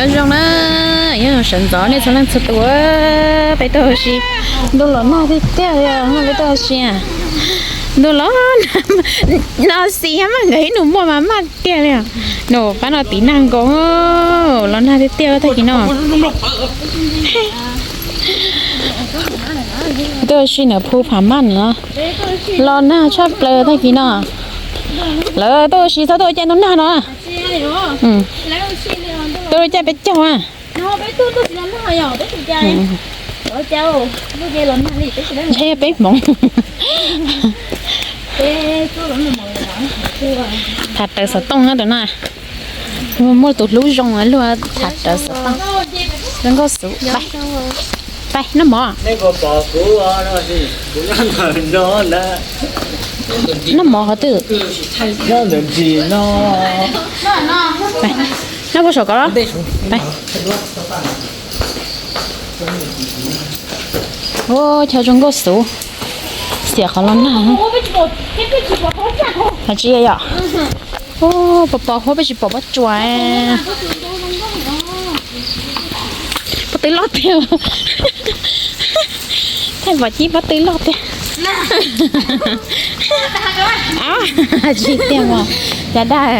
Nyob zoo na, nyob zoo sawv ntxov nej txhua leej txhua tus. Peb tuaj ua si, ntuj los nag tiag tiag li, peb tuaj ua si. Ntuj los nag, no xis maj nkawd ib nus muaj mas maj tiag li. Nus pab no tiv nag nkaus, los nag tiag tiag tag kis no. Tuaj ua si ntawm Phu Pham Maj no, los nag tshaj plaws tag kis no. Lawv tuaj ua si txhob tuaj ua caij ntuj nag no. Tuaj ua caij peb caug a. Ntshe peb hmoov. Tham raws xov tooj na tus no. Muaj tus hlub zoo luag tham raws xov tooj. Zoo nkauj xwb. Pais noj mov. Noj mov qhov twg? Noj puag saum ko los. Ua chaw zoo nkauj xwb. Xiam qhov los nag. Qhov tsis yog. Pos pos huab peb tsis pom pob tsuas. Pob tw loj tiag. Thaij pom cib pob tw loj tiag. Tsis tiag mas. Cas daj.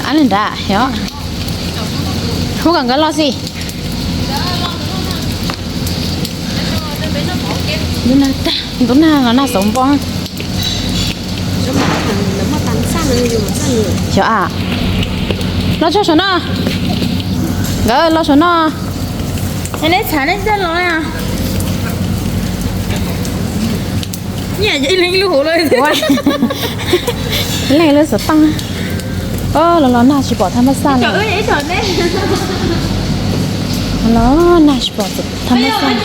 Ab li nrad yog. Huab kom nkawd los xij. Ntuj nag los nag xauv npo. Xyov a. Los tso saum no. Nkawd los saum no. Neb txhav neb txaj los. Ib leeg lub xov tooj. Los los nag tsis pom thaj maj xaj li. Los nag tsis pom thaj maj xaj.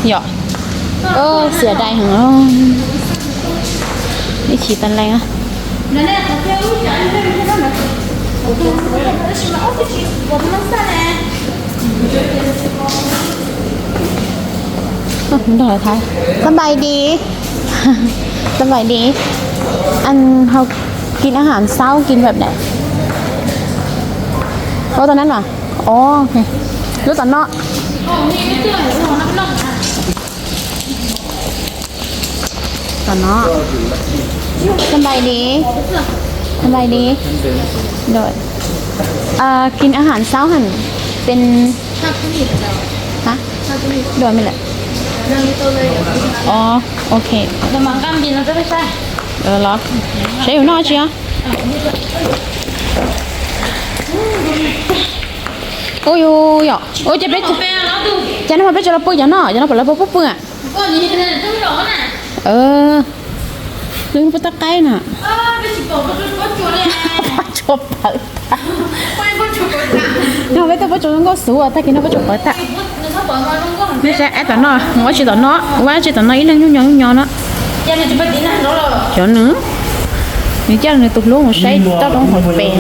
Yom. Xiam dai heev. Ib chim tas lees. สบายดี สบายดี อันเขากินอาหารเช้ากินแบบไหน โอ้ตอนนั้นเหรอ อ๋อ โอเค รู้ตอนเนาะ ตอนเนาะ สบายดี สบายดี โดย อ่า กินอาหารเช้าหั่น เป็น ฮะ โดย ไม่แหละ อ๋อ โอเค เดี๋ยวหมากล้ามบินแล้วก็ไม่ใช่ เออเหรอ ใช้อยู่นอกเชียว Ui ui yom. Ui ces peb, ces no mas peb tso los pw cov no, cov no pom lawv pw pw pw. Lub pub tab qaib na. Pob tsuas pawv tag. No peb tuaj pob tsuas zoo nkauj xwb, tag kis no pob tsuas pawv tag. Nej saib ab tom no, mus ua tsi tom no, ua tsi tom no ib leeg nyuj nyo nyuj nyo no. Cov nws, nws coj nws tus hlub mus saib toj roob hauv pes.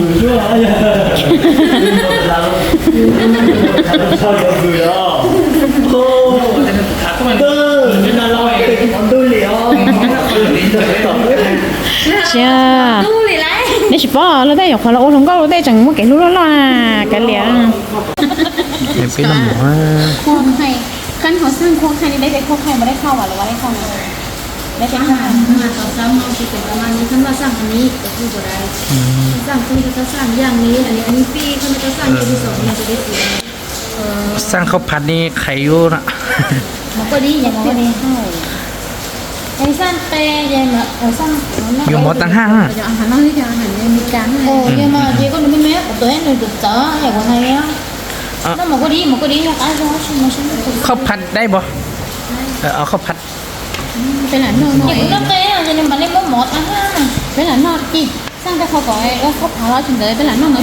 Sia, neb tsis paub los tej nyuam qhuav los ua hluas nkauj los tej tseem muaj kev hlub loj loj na, kav liam.ขั้นเขาสร้างครัวใครนี่ได้แต่ครัวใครไม่ได้เข้าอ่ะหรือว่าได้เข้าไหม ไม่ใช่เข้า สร้างมาสองสามห้องสิบกว่าประมาณนี้ท่านว่าสร้างอันนี้ก็คือบ่ได้สร้างที่เขาสร้างอย่างนี้อันนี้อันนี้ฟรีเขาไม่ก็สร้างเดือนที่สองเนี่ยจะได้เสีย สร้างข้าวผัดนี่ไข่อยู่นะ หมอก็ดีอย่างหมอก็ดีให้ ไอ้สร้างแต่ยังมาเออสร้าง อยู่หมอต่างหากนะ อาหารนอกนี่จะอาหารอเมริกัน โอ้ยมาเจ๊ก็หนูไม่แม้ตัวเองหนูจะเจออย่างว่าไงอ่ะ น้ำหมอก็ดีหมอก็ดีนะ ข้าวผัดได้บ่ เออ เอาข้าวผัด Peb lam noj no. Ces kuv noj qe, ces nws mam li muab mov tag na. Peb lam noj ib, xaj rau qhov kom koj phav los tsis ntawd peb lam noj no.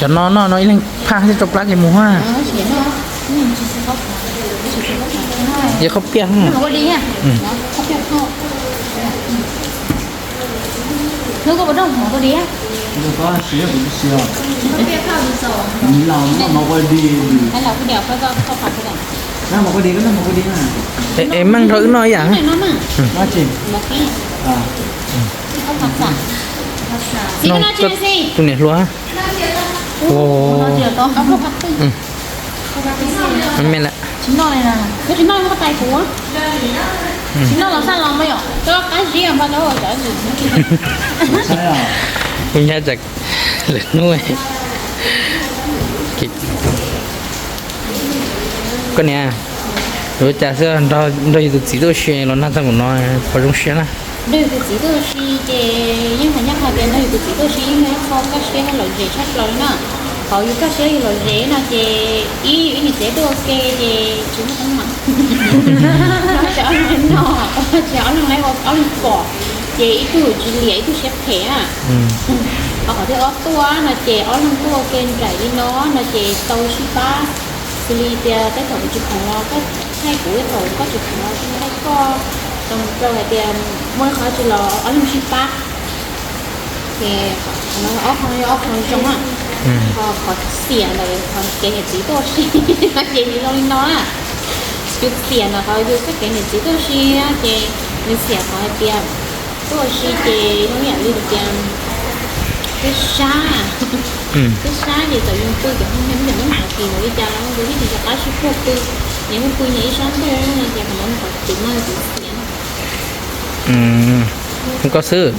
Cov no noj no ib leeg phaj thiab rau plab ces mus ha. Ces khaub piaj. Hnub koj puas noj mov kua diav? Es meej rau wb noj ib yam. Noj koj tus niam hluas. Me lawm. Kuv nyab tas lawm hnub. Koj niam, yuav cas xwb nrog yus tus txiv tuaj ua si los nag tag npaum no, qhov zoo siab na. Nrog yus tus txiv tuaj ua si ces yeej hais nyab hais tias nrog yus tus txiv tuaj ua si yeej yog ib qho kaj siab lom zem tshaj plaws na. Qhov yus kaj siab yus lom zem no ces ib yus ib niam txiv tuaj ua ke ces tsis muaj teeb meem. Ces ob leeg no, ces ob leeg laib ua ob leeg pom, ces ib tug tsis liam ib tug siab phem na. Ho qhov thib ob tuaj no ces ob leeg tuaj ua ke nraim li no no ces tau sib pab. Xws li tias tej thaum kuv tsis khoom los koj thaij kuv, tej thaum koj tsis khoom los kuv thaij koj, rau rau hais tias muaj qhov tsis los ob leeg sib pab. Ces qhov no ob qho no yog ob qho zoo na. Ho qhov xiam ntawm qhov kev niam txiv tuaj ua si no ces nws zoo li no na. Yus xiam ntawm qhov yus txoj kev niam txiv tuaj ua si ces nws xiam qhov hais tias tuaj ua si ces zoo yam li tias twb sab, twb sab ces txawm yus pw ces ho me me me qhov kis ntawd li cas los yus thiaj tsis rov qab sib puag pw, nyias mus pw nyias ib sab ntuj no ces qhov ntawd qhov tus no yus xiam. Koj xwb.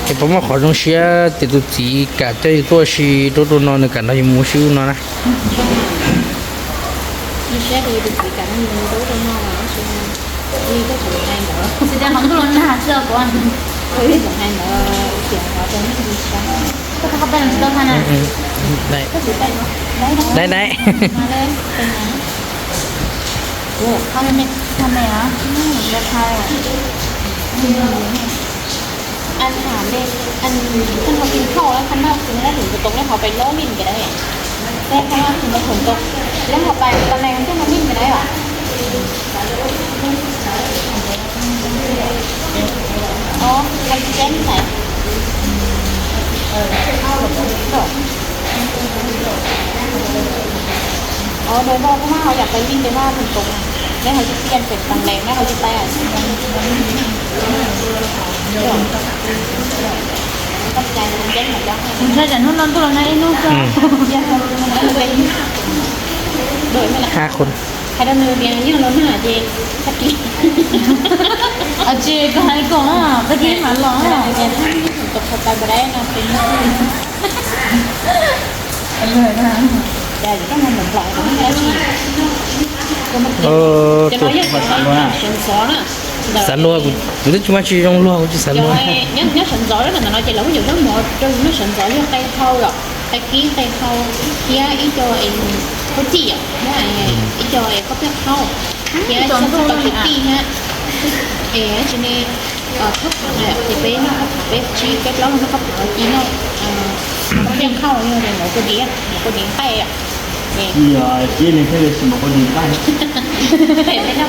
Es puas muaj qhov zoo siab tias tus txiv kam coj yus tuaj ua si rau rau no, nws kam nrog yus mus ua si ub no na? Đấy, đấy. Anh Hà Lê, anh không có tin khẩu đó, khanh đó, khanh đó thì tôi cũng lấy họ bài lố mình cái đấy. Đây, khanh đó thì nó cũng có, lấy họ bài, bài này không biết nó mình cái đấy ạ. Ủa, anh chém này. Ủa, rồi thôi, không có họ dặn bài linh thì nó thành công. Lấy họ chụp tiền phải bằng lẹo, lấy họ chụp tay à. Ntshai tsam hnub no ntuj los nag ib hnub xwb. Hais rau nws tias yog los nag ces tsis, koj hais kom koj tsis mam los. Xav luag, kuv twb tsis muaj tsis zoo luag, kuv tsis xav luag. Nyob sawv ntxov ntawm no ces lawv muab cov zaub mov rau noj sawv ntxov yog qe hau, qe kib qe hau thiab ib co es khaub cij, ib co es khaub pheej hau thiab cov khaub tij thiab. Es tsis ne, khaub phav na, ces peb noj khaub phav, peb tsib peb plaub noj khaub phav, ci noj khaub pheej hau, yog tias mov kua diav, mov kua diav nqaij. Peb noj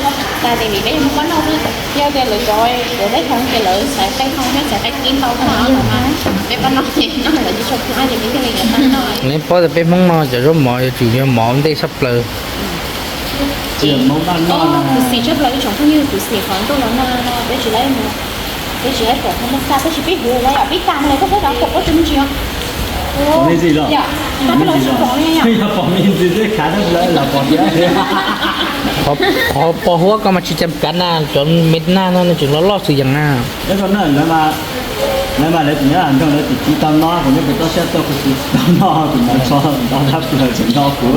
khaub phav tas ces vim peb yuav muab noj xwb, yog tias lawv cov, lawv teb chaws ces lawv xaiv qe hau thiab xaiv qe kib hau no, peb pab noj ces noj lawv tsis tshua kub ces peb thiaj li yuav tau noj. Neb paub tias peb Hmoob no cov zaub mov yuav tsum yog mov ntej tshaj plaws. Kuv xis tshaj plaws ib tsoom phooj ywg, kuv xis qhov ntuj los nag no peb tsis laib mus, peb tsis laib pom thaj maj xaj, tab sis peb huv los yom, peb tag mus los koj peb rov pom koj tsis me ntsis os. Qhov pos huab koj mas tsis cam kav na, cov me nag no nws tseem loj loj xwb yees na. Lawv mas lawv tus nyob nroog lawv tus tsis tau no, kuv nyob pem toj siab tuaj kuv tsis tau no, kuv mus tso ntau dab tsi tseem no kuv.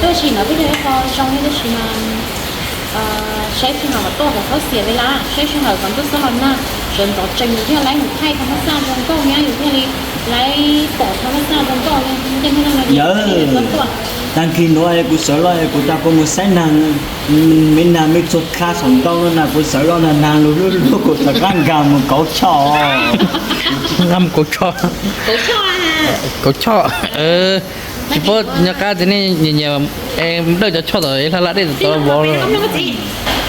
Tab sis no peb yog ib qho zoo tab sis mas saib sij hawm kom tuaj kom txhob xiam li lawm, saib sij hawm kom ntuj txhob los nag, sawv ntxov tsees yus thiaj laib mus thaij thaj maj xaj zoo nkauj thiab yus thiaj li laib pom thaj maj xaj zoo nkauj. Yawg, tag kis nuav kuv sawv los kuv tas kuv mus saib nag, me nag me txhua dlha saum ntoo no na, kuv sawv los nag nag lug lug lug kuv rov qab nkag mus kauv choj. Nkag mus kauv choj. Kauv choj. Tsis paub nyob qab tias nej nyiam nyiam dawj cov choj tom hla laj dej tom vov.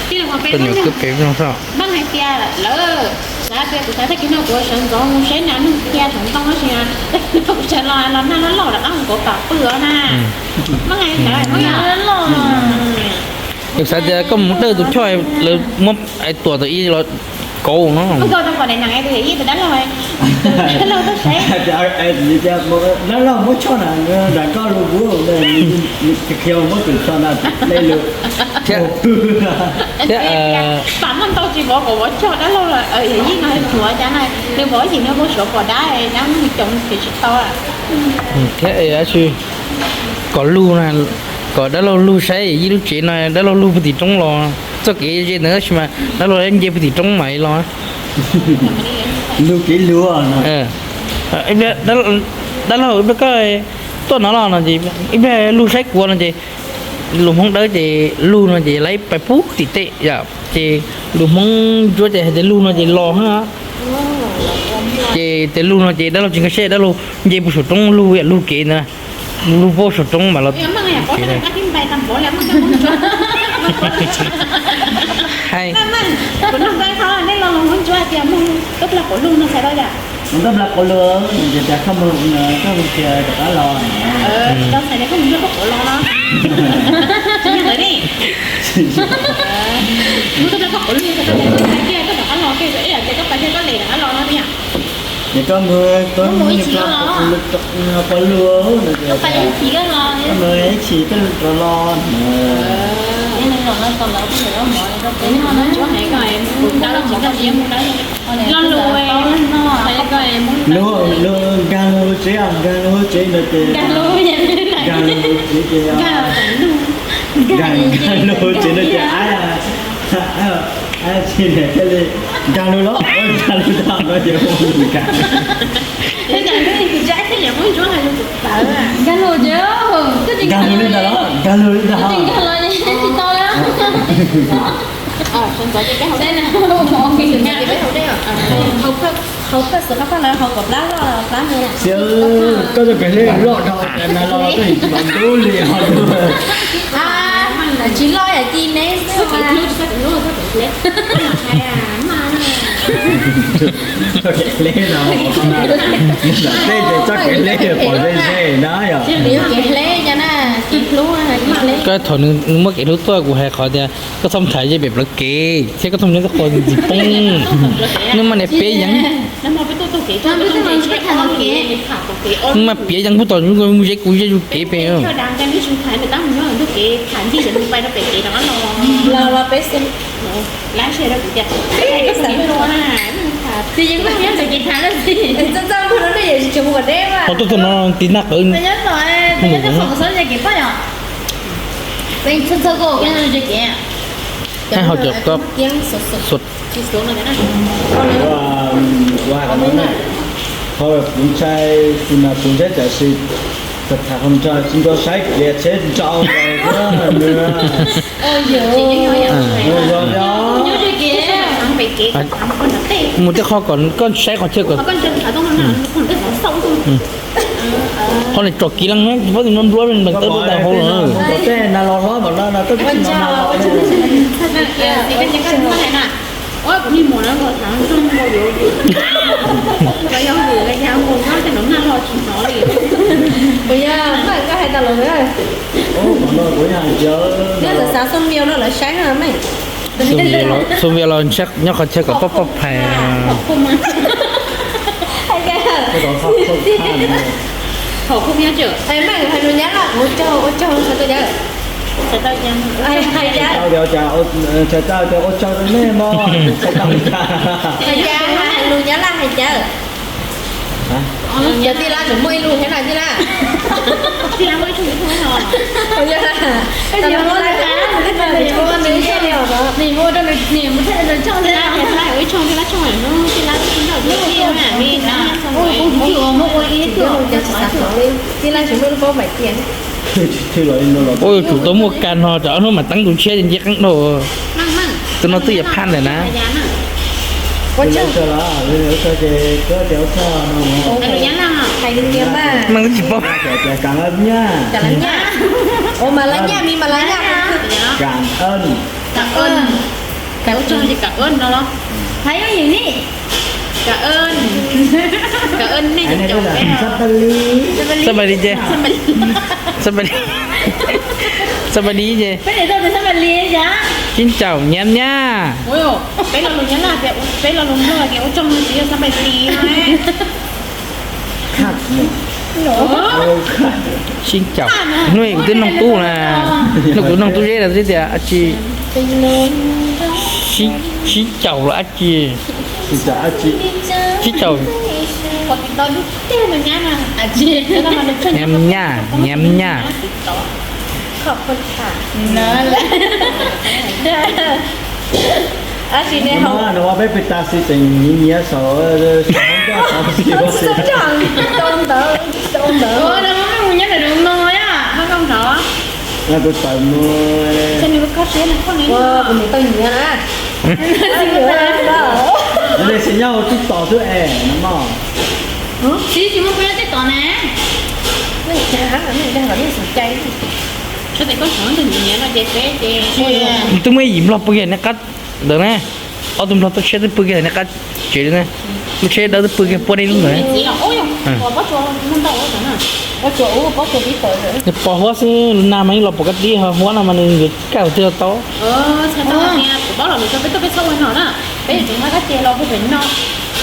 Kuv nyuam kwb pem no xwb. Npaj hais tias lawv xav tias kuv xav tag kis no kuv sawv ntxov mus saib nag nug qhia saum ntoo tab sis kuv sawv los los nag loj loj rov qab mus kauv tom pw os na. Npaj hais tias lawv xav tias koj mus dawj tus choj lawv muab tuam tawm ib los Kauv no. Dab laug, dab laug muab tsho na, nram koj lub kuv, khiav muab tus tsho na, lej lus. Thiab, thiab, pam muaj ntau tsis vov kom vov tsho dab laug los yog yij no tshuav cas na, nws vov yim nws mus suav pom dab dab mus coom khiav tsis tau. Thiab dab tsi, kom lug na, kom dab laug lug saib yij lub tsev no, dab laug lug puag tim roob los, txoj kev ze ntawd tab sis mas dab laug nce puag tim roob mas los. Lug kev lug. Dab laug, ib pliag koj tuaj no los no ces ib pliag lug saib kuv no ces lus Hmoob Dawb ces lug no ces laib pais puag tim tej yom, ces lus Hmoob Ntsuab ces hais tias lug no ces los hab. Ces tes lug no ces dab laug tsis nkag siab, dab laug nce puag saum roob lug yam lug kev ntawd, lug puag saum roob mas los. Hais, Ces koj mus, koj mus ib txhis los, pom lug, koj mus ib txhis koj rov los. Lug, nkag lug tsev, nkag lug tsev ntawd ces, nkag lug tsev ces, nkag lug tsev ntawd ces, ab, tsis niam thiaj li nkag lug los, nkag lug tag no ces hu nkag. Nkag lug li ntawd los, nkag lug li ntawd. Xwb, koj txoj kev hleb loj dhau tias na los koj yeej tsis ntuj li ho. Tsis loj yam ci neb xwb. Txoj kev hleb no, nram tej ces txoj kev hleb pom ze ze na yom. Kev hleb, kev hlub. Koj thaum nws muab kev hlub tuaj kuv hais qhov tias koj txhob tham ze pem plawv kev thiab koj txhob nyob txoj qhov ntxim poob. Nws mas niam piav yeev, nws mas piav yeev puag tom mus ze kuv ze zus kev pem. Qhov tuaj txog no tiv naj qawv. Hais cov ko, qhov kuv ntshai, kuv ntshai tiam sis tham tham ho ntshai tsis nco saib kev tsheb nrau nws. Mus tej qho kom koj saib qhov chaw kom. Qhov no tsom kiv leej, tsis paub tus no nruab nplees tawb rau ntawm hauv lawm. Xub Vias los ntshe nyob qhov chaw kom poj poj phais. Txhais tau tias ua tsaug rau nej mog. Hais cas, lus Nyab Laj hais cas? Cov tij laug tseem muaj ib lus thiab na tij laug. Ua yuav tsum tau muaj kas no tsam ob hnub mam teeb tus tshiab nce qeeb dhau. Tus no twb yuav phaj ntawm na. Meej twb tsis paub. Xab pais li ces, xab pais li, xab pais li ces. Sib ncaum nyiam nyaj. Peb lo lus Nyab Laj tias, peb lo lus Nplog tias ua tsaug no tsis yog xab npais tis no. Sib ncaum. Hnub kuv twb noog tub na, hnub kuv noog tub Zeb na twb tias dab tsi, sib ncaum los dab tsi, sib ncaum. Nyiam nyaj, nyiam nyaj. Peb pes tas xwm tseem nyiam nyiam saum, saum ntawd. Kuv tawm mus, kuv mus tau nyiam na. Nws xav nyob ua tib tos xwb es no mog. Tsis, tsis muaj peb nyob tej tod na. Twb muaj ib yim nplog pw kiag nej qab ntawd na. Ob tug nplog tuaj tshiab twb pw kiag nej qab tsev li na. Lub tsheb dawb twb pw kiag puab nej lub ntawd. Nws pos huab xwb, nag mas yeej los pom kab tib, ho huab no mas nws yuav kaj twg los tau. Peb yuav tsum muab kab ces los puag pem no,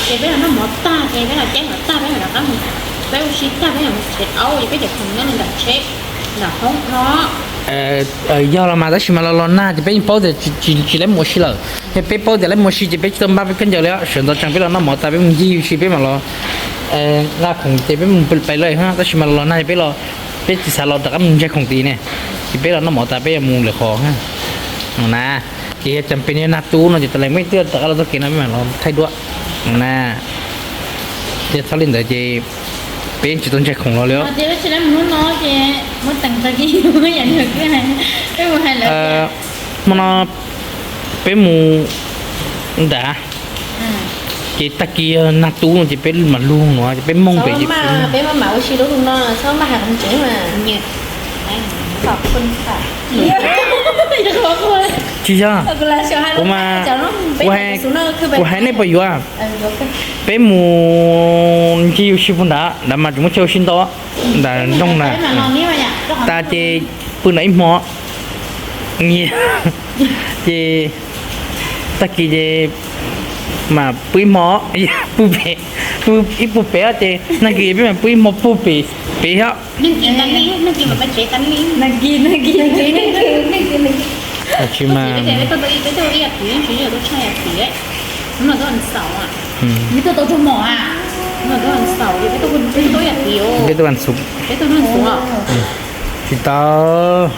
ces peb los noj mov tag ces peb los caij mov tag peb mam rov qab mus, peb ua si tag peb mam mus tsev aub, peb cov khoom nyob nram tsheb, nram hoob no. Yog los mas tab sis mas los los nag ces peb yeej paub tias tsis, tsis, tsis laib mus ua si lawm. Yog peb paub tias laib mus ua si ces peb tsis tau npaj peb khaub ncaws li, sawv ntxov tsees peb los noj mov tas peb mus ncig ua si peb mam los, nqa khoom ces peb mus pem lawm na. Tab sis mas los los nag ces peb los, peb tsis xav los rov qab mus ntsaig khoom tid ne, ces peb los noj mov tas peb yuav mus lwm qhov na. Ces yog cas peb nag tub no ces tas li peb twb rov qab los txoj kev no peb mam los thaij duab na. Yog txhob li ntawd ces peb yeej tsis tau ntsaig khoom los li. Hmo no peb mus nram, ces tag kis yog nag tub no ces peb mam lug no ces peb moog pem ces peb mam ua si lub no, txhob maj hais qhov ntsev mas. Tsis yog, kuv mas, kuv hais nej puas yuav. Peb mus ncig ua si puag nrad, nrad mas tsis muaj chaw ua si ntau, nram nroog na. Tas ces pw nram ib hmo, ces tag kis ces mas pw ib hmo, pw pem, pw ib puag pem ces nag kis peb mas pw ib hmo puag pem, pem os. Tsis mas, peb tuaj ua ntxuv. Tsis tau.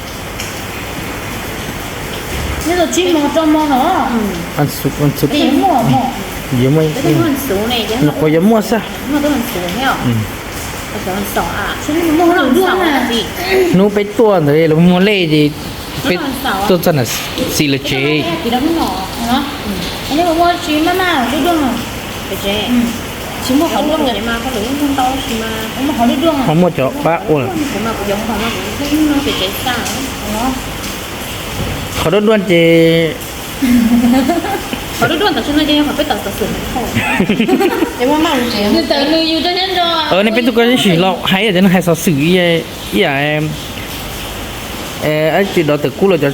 Yuav muaj, nyuam qhuav yuav muaj xwb. Hnub peb tuaj ntawd lawv muag lej ces peb tuaj txog nram xis lawv tsev. Ho muaj cov pab ua. Qhov duaj duaj ces, nej peb tug koj sim los hais tias nws hais xov xwm ib yam, tsis dov tawm kub los cov.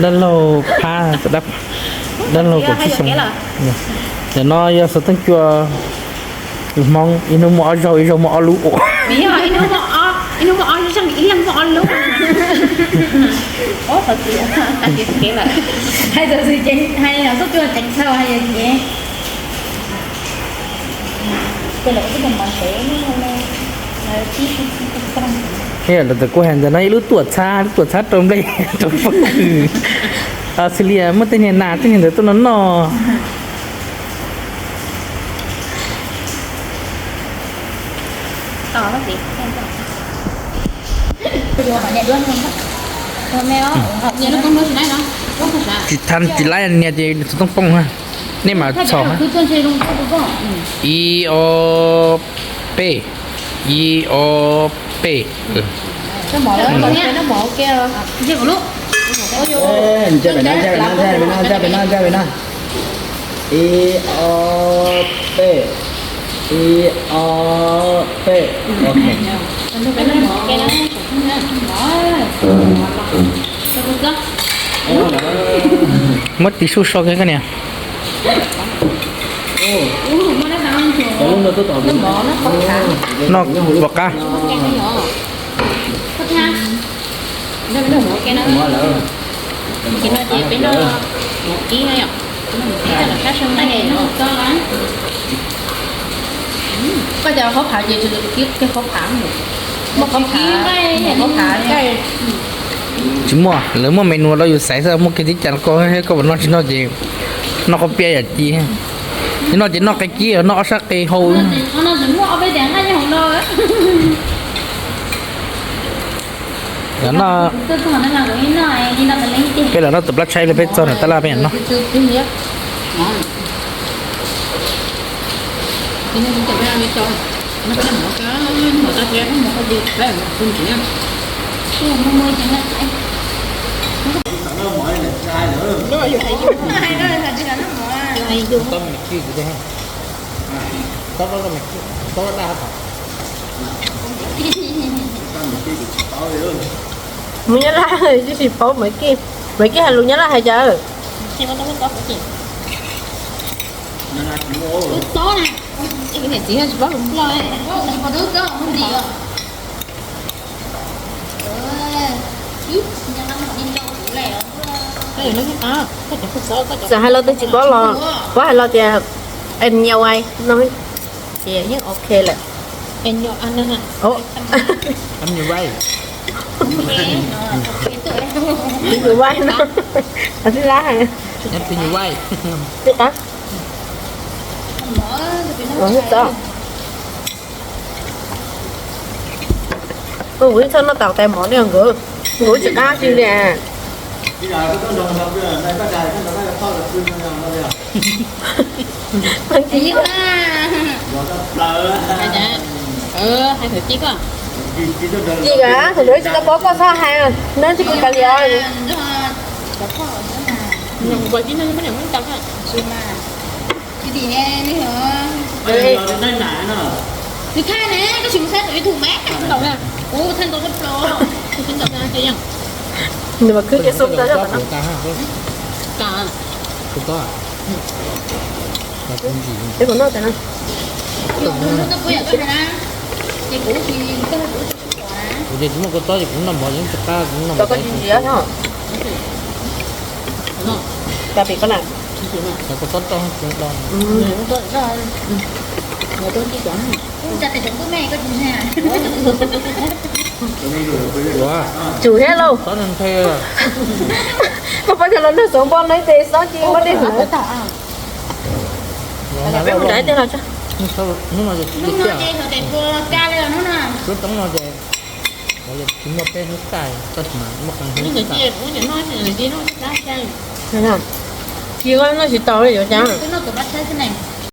Dab laug phab, dab laug kaum tsib xyoo. Ntawm no yog xov tooj cua Hmoob, ib hnub muaj ob zaug, ib zaug muaj ob lub ua. Hais xov xwm, hais xov tooj cua ceev txhaj hais yog ceev. Yam lawv txawm kuj hais ntawd no ib lub tuam txhab, lub tuam txhab rau nplej rau pob kws. Australia muaj tej niag nas tej niag ntawd tuaj no noj. Tsis tha tsis laib niag ces xov tooj poob na. Nej mas txhom. Ib ob peb, ib ob peb. Ib ob peb. Ib, ob, peb. Ok. Muab tis suj so kiag koj niam. Noj puas qab? Koj cov qhauv phav ces kib kiag qhauv phav, muaj qhauv phav, qhauv phav. Tsis muaj, lawv muaj menu rau yus xaiv xwb, muaj kiag tib cag ko, koj puas noj tsis noj ces noj qhauv piab yam ci. Tsis noj ces noj qe kib, noj ob sab qe hau. Peb los noj tus plab tshaib li, peb txog nram tab laj peb noj. Mus Nyab Laj tsis paub Maiv Kij, Maiv Kij hais lus Nyab Laj hais cas? Txawm hais los twg tsis paub los, paub hais los tias em nhiều ai no ces yeej ok lawm. Em nhiều ai no. Em nhiều ai no. Tib qab. Kuv txhob noj tau tais mov li nkawd, nkawd tsis qab tsi li. Ci a, thaum ntawd tsis tau paub koj txhob hais, neb tsis pub kav liam. Nws mas khwb cia xub tau zog. Peb puas noj tas na? Kuv ces tsis muaj kua txob ces kuv noj mov yeej tsis qab, kuv noj mov tsis ntsia no. Cov pim koj na. Cov kua txob rau. Ua, tsum thiab lauj. Txob nthe. Koj pab cov los nug xob npoj neb ces xob ci muab dej hwv. Hnub no ces, hnub no ces, hnub no ces, tsis muaj peb hnub tas, koj tsis mas muaj qee hnub tas. Ci noj tsis tau li yuav cas.